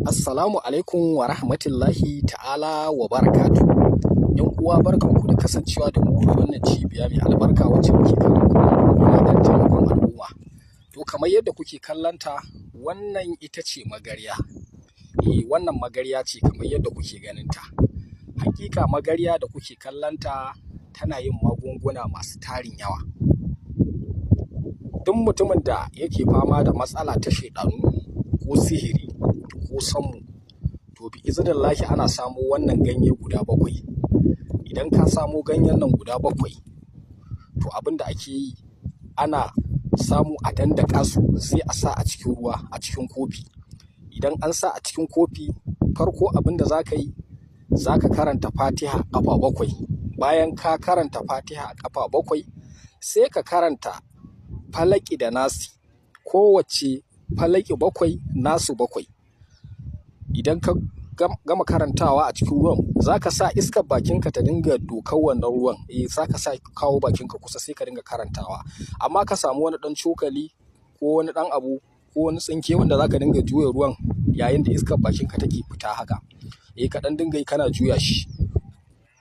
Assalamu alaikum wa rahmatullahi ta'ala wa barakatu. ‘Yan uwa, barkanku da kasancewa da mu a wannan cibiya mai albarka wacce muke kawo muku magunguna don taimakon al'umma. To, kamar yadda kuke kallonta, wannan ita ce magarya. Eh, wannan magarya ce kamar yadda kuke ganinta. Hakika magarya da kuke kallonta tana yin magunguna masu tarin yawa. Duk mutumin da yake fama da matsala ta shaiɗanu ko sihiri ko sammu, to bi iznillahi ana samo wannan ganye guda 7. Idan ka samo ganyen nan guda 7, to abin da ake yi, ana samu a dandaka su, sai a sa a cikin ruwa, a cikin kofi. Idan an sa a cikin kofi, farko abin da za ka yi, za ka karanta Fatiha ƙafa 7. Bayan ka karanta Fatiha ƙafa 7, sai ka karanta Falaki da Nasi, kowacce Falaki 7, Nasu 7. Idan ka gama karantawa a cikin ruwan, za ka sa iskar bakinka ta dinga dokar wannan ruwan. Eh, za ka sa kawo bakinka kusa, sai ka dinga karantawa. Amma ka samu wani ɗan cokali ko wani ɗan abu ko wani tsinke wanda za ka dinga juya ruwan yayin da iskar bakinka take fita haka. Eh, ka ɗan dinga yi kana juya shi.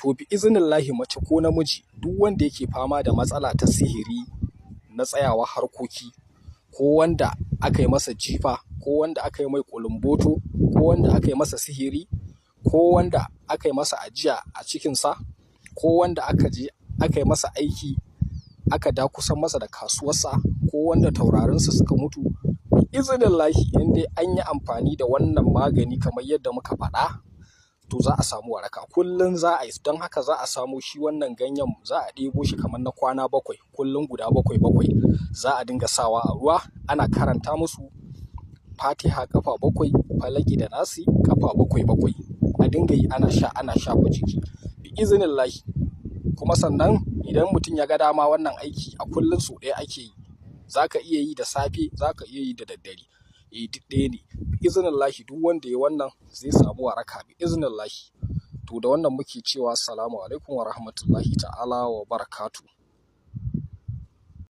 To, bi iznillahi, mace ko namiji, duk wanda yake fama da matsala ta sihiri na tsayawa harkoki, ko wanda aka yi masa jifa, ko wanda aka yi mai ƙulumboto, ko wanda aka yi masa sihiri, ko wanda aka yi masa ajiya a cikinsa, ko wanda aka je aka yi masa aiki aka dakusan masa da kasuwarsa, ko wanda taurarinsa suka mutu, bi iznillahi, in dai an yi amfani da wannan magani kamar yadda muka faɗa, to za a samu waraka. Kullum za a yi, don haka za a samo shi wannan ganyen, za a ɗebo shi kamar na kwana 7, kullum guda 7 7 za a dinga sawa a ruwa, ana karanta musu Fatiha ƙafa 7, Falaki da Nasi ƙafa 7 7. A dinga yi ana sha, ana shafa jiki. Bi iznillahi. Kuma sannan idan mutum ya ga dama, wannan aiki a kullum sau ɗaya ake yi. Za ka iya yi da safe, za ka iya yi da daddare. Eh, duk ɗaya ne. Bi iznillahi, duk wanda ya wannan zai samu waraka bi iznillahi. To, da wannan muke cewa assalamu alaikum wa rahmatullahi ta'ala wa barakatuh.